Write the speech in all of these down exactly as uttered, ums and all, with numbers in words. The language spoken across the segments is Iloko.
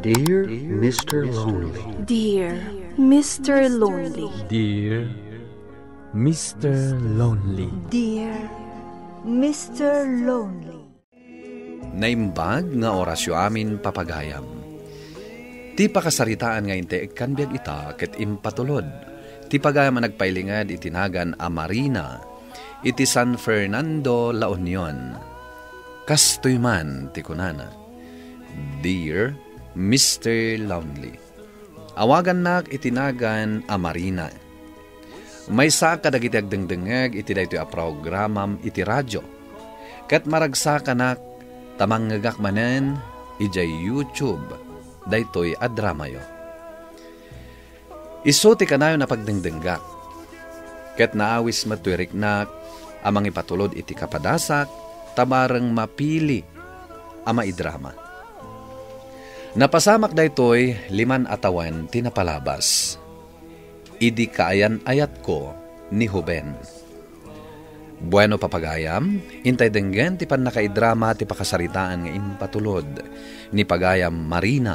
Dear Mister Lonely. Dear Mister Lonely. Dear Mister Lonely. Dear Mister Lonely. Naimbag nga orasyo amin, papagayam. Ti pakasaritaan nga intay ikkan biag ita ket impatulod ti pagayam a nagpailinged iti nagan a Marina iti San Fernando, La Union. Kastoy man ti kunana, "Dear Mister Lonely, awagannak iti nagan a Marina. Maysaak kadagiti agdengdengngeg iti daytoy a programam iti radio, ket maragsakanak ta mangngegak manen idiay YouTube daytoy a dramayo. Isu ti kanayon a pagdengdenggak, ket naawis met toy riknak a mangipatulod iti kapadasak ta bareng mapili a maidrama." Napasamak daytoy liman a tawen ti napalabas, idi kaayan-ayatko ni Juven. Bueno, papagayam, intay denggen ti pannakaidrama ti pakasaritaan nga impatulod ni pagayam Marina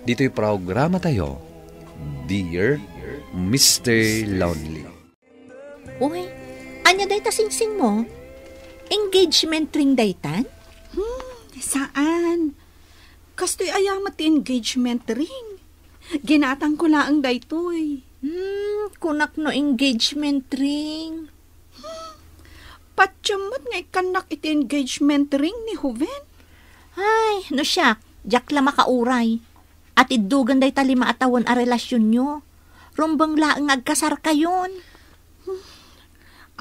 ditoy programatayo, Dear Mister Lonely. Uy, ania dayta singsingmo? Engagement ring daytan? Hmm, saan. Kastoy aya met ti engagement ring. Ginatangko laeng daytoy. Hmm, kunak no engagement ring. Patiem met nga ikkannak iti engagement ring ni Juven. Ay, no siak, diak la makauray. At iddugen dayta lima a tawen a relasionyo. Rumbeng laeng nga agkasarkayon.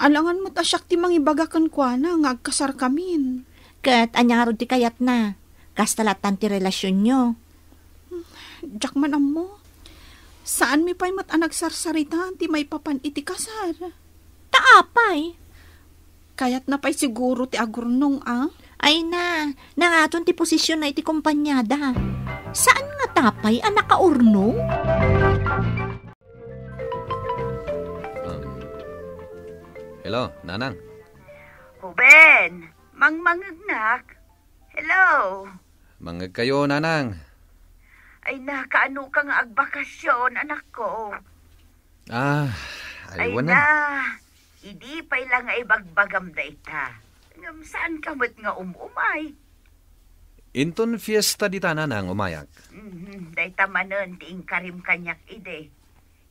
Alangan met a siak ti mangibaga kenkuana nga agkasarkamin. Ket ania ngarud ti kayatna? Kasta lattan ti relasionyo. Diak man ammo. Saanmi pay met a nagsarsarita ti maipapan iti kasar. Ta apay? Kayatna pay siguro ti agurnong a. Ay na, nangaton ti posisionna iti kompaniada. Saan ngata pay a nakaurnong? Um, hello, Nanang. Ruben, mangmangegnak. Hello. Mangngegkayo, Nanang. Ay na, kaano ka nga agbakasyon, anakko? Ah, ay, wen na. Idi pay la nga ibagbagam dayta. Ngem saan ka met nga um-umay? Inton fiesta dita, Nanang, umayak. Mhm, dayta manen ti inkarim kaniak idi.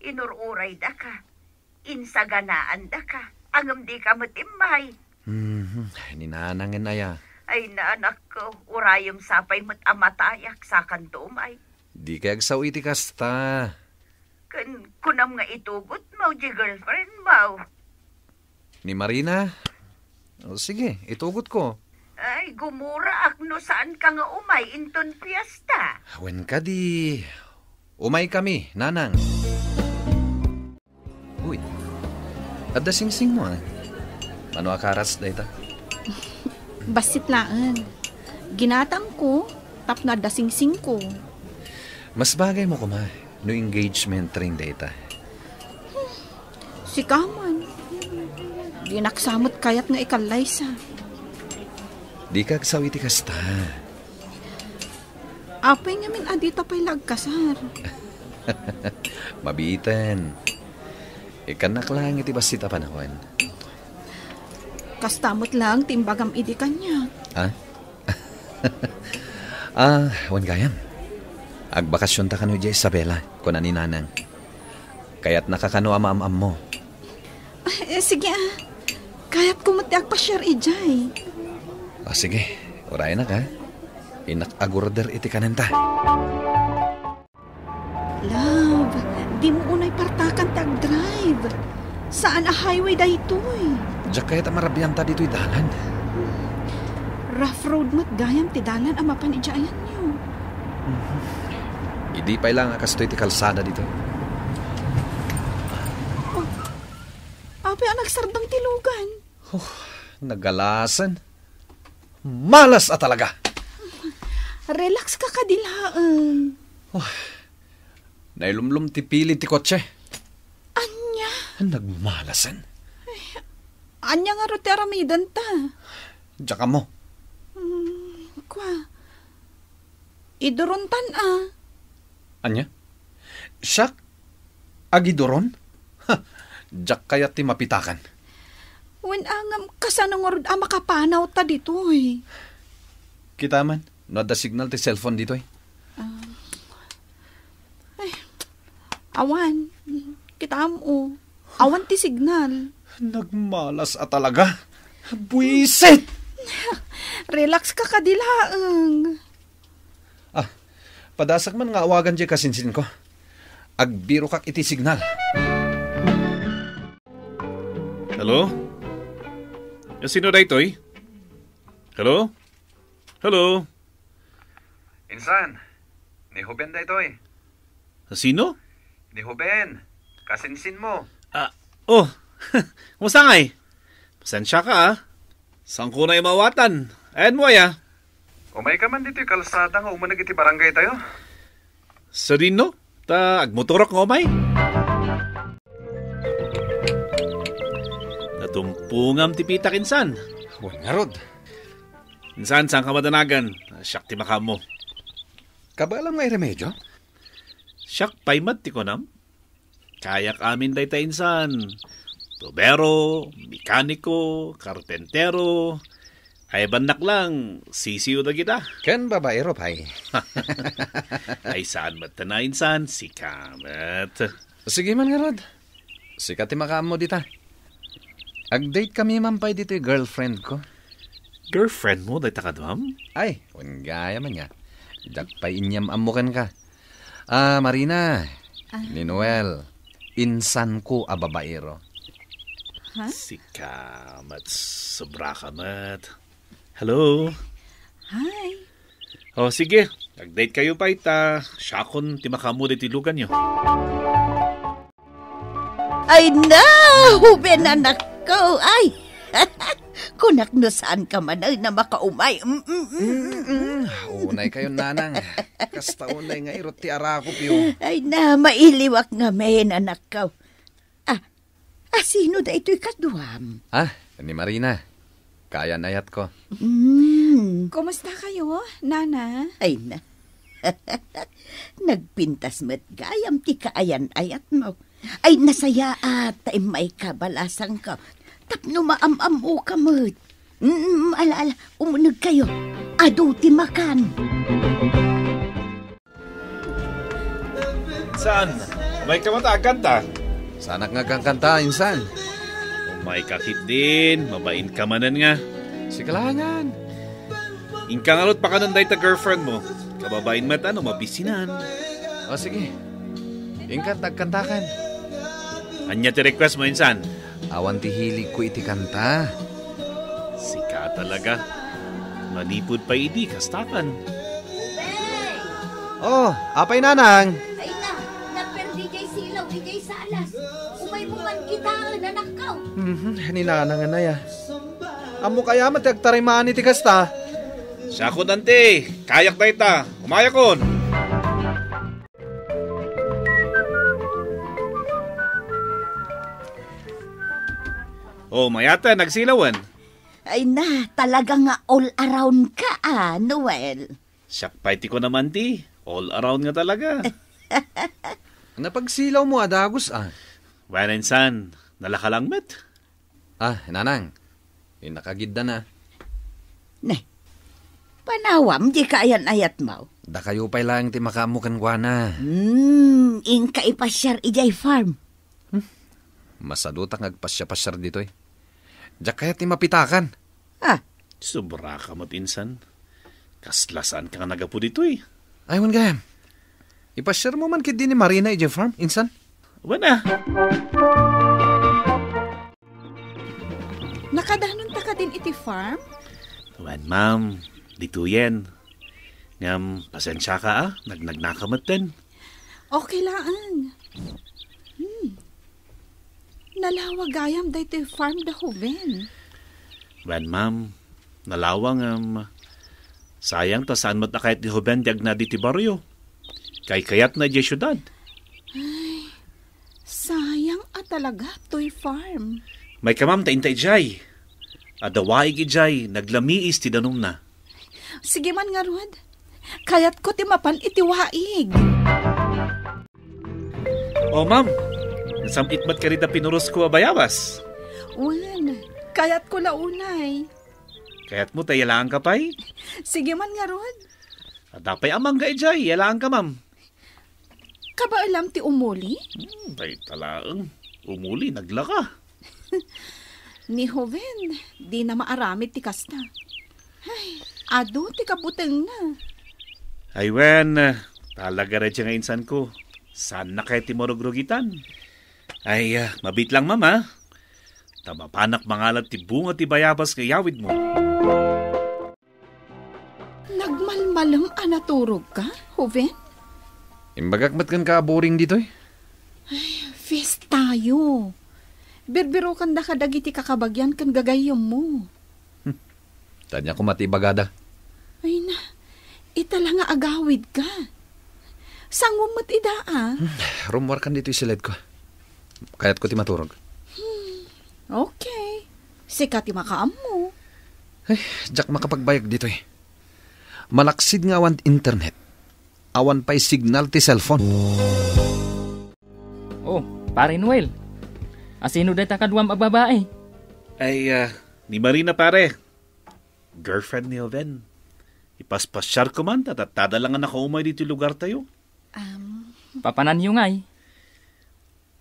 Inur-uraydaka. Insaganaandaka. Ngem dika met immay. Mhm, ay, ni Nanangen aya. Ay, na, anakko, urayem sapay met a matayak, sakanto umay. Dikay agsao iti kasta. Ken kunam nga itugotmo, di girlfriendmo. Ni Marina? O, sige, itugotko. Ay, gumuraak no saan ka nga umay inton fiesta. Wen kadi, umay kami, Nanang. Uy, adda singsingmo, ah. Mano a karas dayta? Bassit laeng. Ginatangko tapno adda singsingko. Mas bagaymo koma no engagement ring dayta. Sika man. Dinak sa met kayat nga ikallaysa. Dika agsao iti kasta. Apay ngamin a dita pay la agkasar? Mabiiten. Ikkannak laeng iti bassit a panawen. Kasta met laeng ti imbagam idi kaniak. Ha? Ah, wen gayam. Agbakasionta kano idiay Isabela, kuna ni Nanang. Kayatnaka kano a maam-ammo? Ah, eh, sige, ah. Kayatko met ti agpasiar idiay. Ah, sige. Uraynak, ha? Innak agorder iti kanenta. Love, dimo unay partakan ti agdrive. Saan a highway daytoy. Diak kayat a marabianta ditoy dalan. Rough road met gayam ti dalan a mapan idiay ayanyo. Mhm. Idi pay la nga kastoy ti kalsada ditoy. Oh, apay a nagsardeng ti lugan? Oh, nagalasen. Malas a talaga. Relax ka kadi laeng. Oh, nailumlom ti pilid ti kotse. Ania? Nagmalasen. Ania ngarud ti aramidenta? Diak ammo. Hmm, kua. Idurontan a. Ania? Siak? Agiduron? Ha, diak kayat ti mapitakan. Wen, ngem kasano ngarud a makapanawta ditoy? Kita man, no adda signal ti cellphone ditoy. Ah. Ay, awan. Kitaem, o. Awan ti signal. Nagmalas a talaga. Buisit! Relax ka kadi laeng. Ah, padasek man nga awagan diay kasinsinko. Agbirokak iti signal. Hello? Sino daytoy? Hello? Hello? Insan, ni Ruben daytoy. Sino? Ni Ruben, kasinsinmo. Ah, oh. Kumusta ngay? Pasensiaka, ah. Saanko ngay maawatan? Ayanmo aya? Umayka man ditoy kalsada nga umaneg iti barangaytayo. Sadino? Ta agmotorok nga umay. Natumpongam ti pitak, insan. Wen ngarud. Insan, saanka madanagan? Siak ti makaammo. Kabaelam nga iremedio? Siak pay met ti kunam. Kayak amin dayta, insan. Tubero, mekaniko, karpentero. Ay, bannak lang, sisiw dagita. Ken babaero pay. Ay, saan met ta, insan? Sika met. Sige man ngarud. Sika ti makaammo dita. Ag-date kami man pay ditoy girlfriend ko. Girlfriend mo dayta kaduam? Ay, wen gayam aya. Diak pay inyam-ammo kenka. Ah, Marina, Ah. ni Noel, insanko a babaero. Ha? Sika met, sobraka met. Hello? Hi. O, sige. Ag-date kayo pay ta siakon ti makaammo ditoy luganyo. Ay na, Ruben, anakko. Ay, kunak no saanka manen a makaumay. Mm, mm, mm, mm. Mm, mm. Unay kayo, nanang. Kasta unay nga irot ti arakop yo. Ay na, mailiwak ngamin, anakko. Ah, a sino daytoy kaduam? Ah, ni Marina. Kaayan-ayatko. Mm. Kumusta kayo, Nana? Ay na. Nagpintas met gayam ti kaayan-ayatmo. Ay, nasayaat ta immayka, balasangko. Tapno maam-ammoka met. Mm, ala, ala, umuneg kayo. Adu ti makan. Saan? Umayka met a agkanta? Saanak nga agkankanta, insan. Umayka ketdin, mabainka manen nga. Sika laengen. Inka ngarud pakanen dayta girlfriend mo. Kababain met a no mabisinan. O, sige. Inka ta agkantakan. Ania ti request mo, insan? Awan ti hiligko iti kanta. Sika talaga. Manipud pay idi, kastakan. Hey! Oh, apay, nanang? Ay na, naperdi jay silaw, ijay salas. Umaymo man kitaen, anakko. Mhm, ni nanang anay, ah. Ammok aya met ti agtarimaan iti kasta? Siakon, anti. Kayak dayta. Umayakon. Oh, mayat, ah, nagsilawen. Ay na, talaga nga all around ka, ah, Noel. Siak pay ti kunam, anti, all around nga talaga. Napagsilaw mo a dagus, ah. Wen, insan, nalaka lang met. Ah, nanang, innaka gidda na. Ne, panawam di kaayan-ayat mo. Dakayo pay laeng ti makaammo kenkuana. Hmm, inka ipasiar idiay farm. Hmm, masadutak nga agpasiapasiar ditoy. Diak kayat ti mapitakan. Ah. Sobraka met, insan. Kasla saanka nga nagapu ditoy. Ay, wen gayam. Ipasiar mo man ketdi ni Marina idiay farm, insan? Wen a. Nakadanonta kadin iti farm? Wen, ma'am. Ditoyen. Ngem, pasensiaka, ah. Nagnagnaka metten. Okay laeng. Hmm. Nalawa gayam daytoy farm da Ruben. Wen, ma'am, nalawa ngem sayang ta saan met a kayat ni Ruben ti agna ditoy barrio. Kaykayatna idiay siudad. Ay, sayang a talaga toy farm. Mayka, ma'am, ta inta idiay. Adda waig idiay, naglamiis ti danumna. Sige man ngarud. Kayatko ti mapan iti waig. O, ma'am, nasam-it met kadi da pinurosko a bayabas? Wen, kayatko la unay. Kayatmo ta iyalaanka pay? Sige man ngarud. Adda pay a mangga idiay, iyalaanka, ma'am. Kabaelam ti umuli? Hmm, dayta laeng. Umuli, naglaka. Ni Joven, dina maaramid ti kasta. Ay, adu ti kabutengna. Ay, wen, talaga daydiay nga insanko. Saanna kay ti marugrugitan? Ay, ah, mabiit lang, ma'am, ah. Ta mapanak mangalad ti bunga ti bayabas nga iyawidmo. Nagmalmalem a naturogka, Joven? Imbagak met kenka a boring ditoy. Ay, fiestayo. Birbirokan daka dagiti kakabagian ken gagayyemmo. Hmm. Tanya ko mati ibagada. Ay na, ita la nga agawidka. Sanguem met ida, ah. Hmm, rummuarkan ditoy siledko. Kayatko ti maturog. Hmm, okay. Sika ti makaammo. Ay, diak makapagbayag ditoy. Malaksid nga awan internet. Awan pay signal ti cellphone. Oh, Pare Noel. Asino dayta kaduam a babae? Ay, ah, ni Marina, pare. Girlfriend ni Joven. Ipaspasiarko man, ta tattada la nga nakaumay ditoy lugartayo. Am. Papananyo ngay?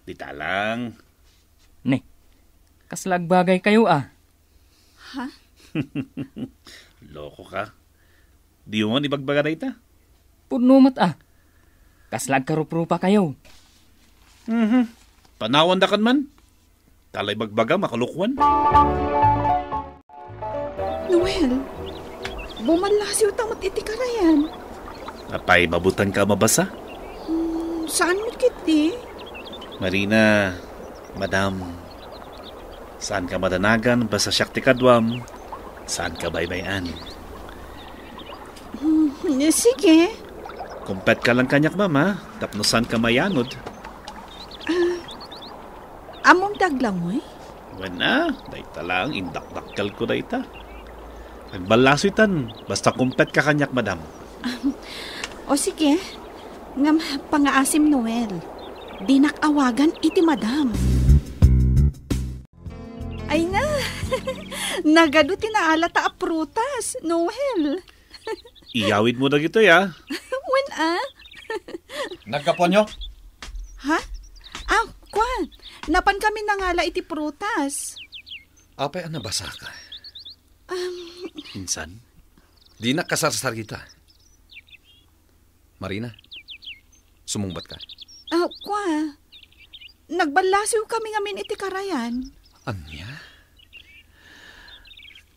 Dita lang. Ne, kasla agbagaykayo, ah. Ha? Loko ka. Di mo man ibagbaga dayta? Pudno met, ah. Kasla agkaruprupakayo. Mhm. Panawandakan man. Talay bagbaga, makalokoan. Noel, bumallasiwta met iti karayan. Apay, mabutanka a mabasa? Hmm, saan met ketdi? Marina, madam, saanka madanagan, basta siak ti kaduam, saanka baybay-an. Hmm, sige. Kumpetka lang kaniak, mama, tapno saanka mayanod. Ah, ammom ti aglangoy? Wen a, dayta lang, indakdakkelko dayta. Agballasiwtan, basta kumpetka kaniak, madam. O sige, ngem pangaasim, Noel. Dinak awagan iti madam. Ay na, nagadu ti naalata a prutas, Noel. Iyawidmo dagitoy, a. Wen a. Naggapuanyo? Ha? Ah, kua. Napankami nangala iti prutas. Apay a nabasaka? Um. Insan? Dinak kasarsarita. Marina, sumungbatka. Ah, kua. Nagballasiwkami ngamin iti karayan. Ania?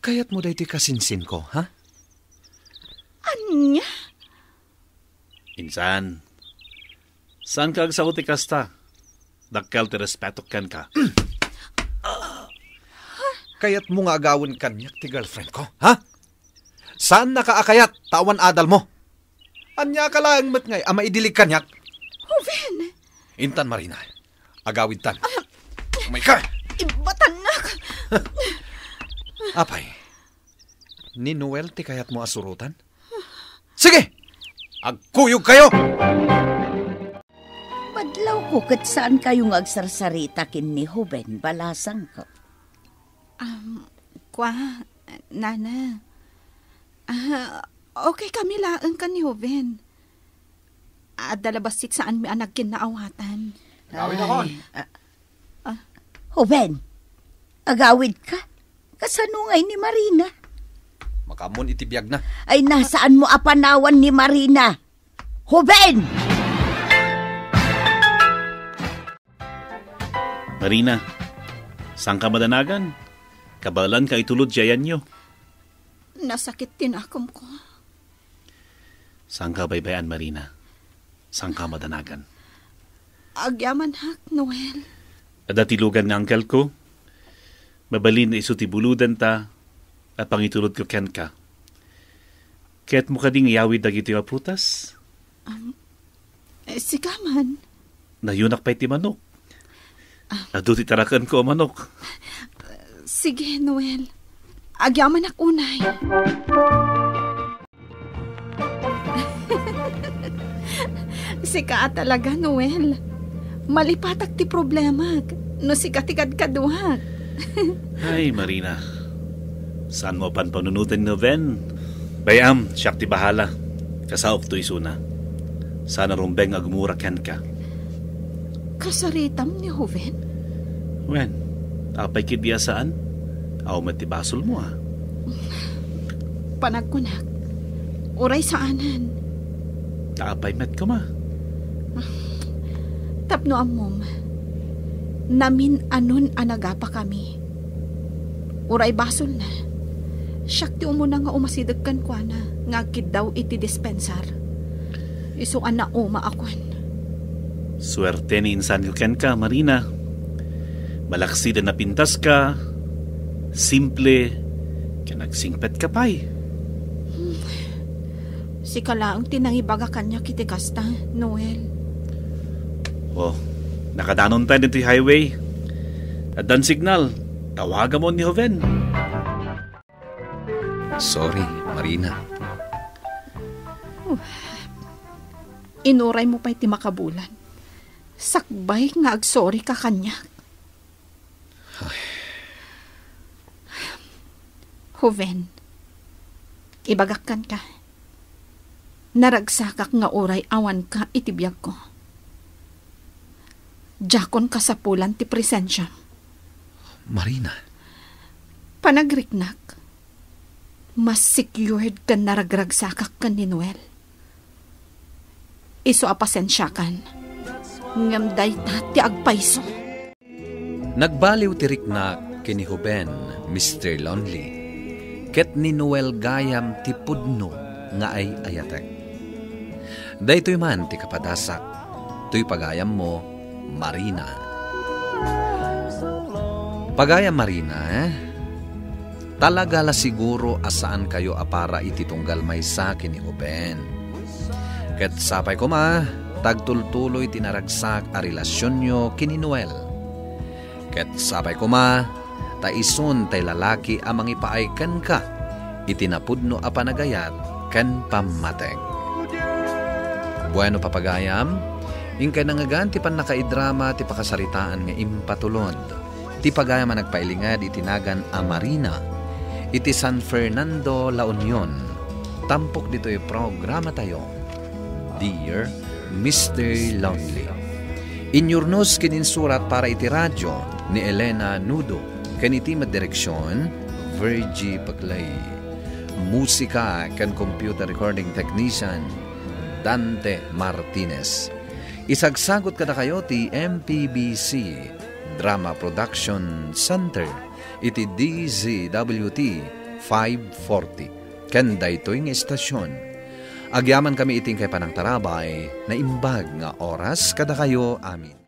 Kayatmo daytoy kasinsinko, ha? Ania? Insan, saanka agsao ti kasta? Dakkel ti respetok kenka. Kayatmo nga agawen kaniak ti girlfriendko, ha? Saannaka a kayat, ta awan adalmo. Ania ka laeng met ngay a maidilig kaniak? Joven! Intan, Marina. Agawidtan. Ah. Umayka! Ibatannak! Apay, ni Noel ti kayatmo a surotan? Sige! Agkuyogkayo! Madlawko ket saankayo nga agsarsarita ken ni Joven, balasangko. Um, kua, nana. Ah, okay kami laeng ken ni Joven. Adda la bassit saanmi a nagkinnaawatan. Agawidakon. Ay, ah. Ah. Joven, agawidka? Kasano ngay ni Marina? Makaammoon iti biagna. Ay, na, saanmo a panawan ni Marina? Joven! Marina, saanka madanagan? Kabaelanka itulod ti ayanyo. Nasakit ti nakomko. Saanka baybay-an, Marina? Saanka madanagan? Agyamanak, Noel. Adda ti lugan nga angkelko. Mabalin a isu ti bulodanta a pangitulodko kenka. Kayatmo kadi nga iyawid dagitoy a prutas? Um, eh, sika man. Nayunak pay ti manok. Ah. Adu ti tarakenko a manok. Sige, Noel. Agyamanak unay. Sika a talaga, Noel. Malipatak ti problemak no sika ti kadkaduak. Ay, Marina. Saanmo a panpanunoten ni Joven? Bay-am, siak ti bahala. Kasaokto isuna. Saan a rumbeng nga agmura kenka. Kasaritam ni Joven? Wen, apay ketdi a saan? Aw met ti basolmo, a. Panagkunak, uray saanen. Ta apay met koma? Tapno ammom, namin-anon a nagapakami. Uray basolna, siak ti umuna nga umasideg kenkuana nga agkiddaw iti dispensar. Isu a naumaakon. Suerte ni insanko kenka, Marina. Malaksid a napintaska, simple, ken agsingpetka pay. Sika laeng ti nangibaga kaniak iti kasta, Noel. Oh, nakadanonta ditoy highway. Addan signal. Tawagamon ni Joven. Sorry, Marina. Inuraymo pay ti makabulan. Sakbay nga agsorry ka kaniak. Ay. Joven, ibagak kenka. Naragsakak nga uray awanka iti biagko. Diakon kasapulan ti presensiam. Marina. Panagriknak, mas secured ken naragragsakak ken ni Noel. Isu a pasensiakan, ngem dayta ti agpayso. Nagbaliw ti riknak ken ni Joven, Mister Lonely, ket ni Noel gayam ti pudno nga ay-ayatek. Daytoy man ti kapadasak, toy pagayammo, Marina. Pagayam Marina, eh? Talaga la siguro a saankayo a para iti tunggal maysa ken ni Joven. Ket sapay koma, ta agtultuloy ti naragsak a relasionyo ken ni Noel. Ket sapay koma, ta isun tay lalaki a mangipaay kenka iti napudno a panagayat ken pammateg. Bueno, papagayam, inkay nangngegan ti pannakaidrama ti pakasaritaan nga impatulod ti pagayam a nagpailinged iti nagan a Marina iti San Fernando, La Union, tampok ditoy programatayo, Dear Mister Lonely. Inyurnos ken insurat para iti radio ni Elena Nudo ken iti met direksion, Virgie Paclay. Musika ken computer recording technician, Dante Martinez. Isagsagut kadakayo ti M P B C Drama Production Center iti D Z W T five forty. Ken daytoy nga istasion, agyamankami iti inkay panangtarabay, naimbag nga oras kadakayo amin.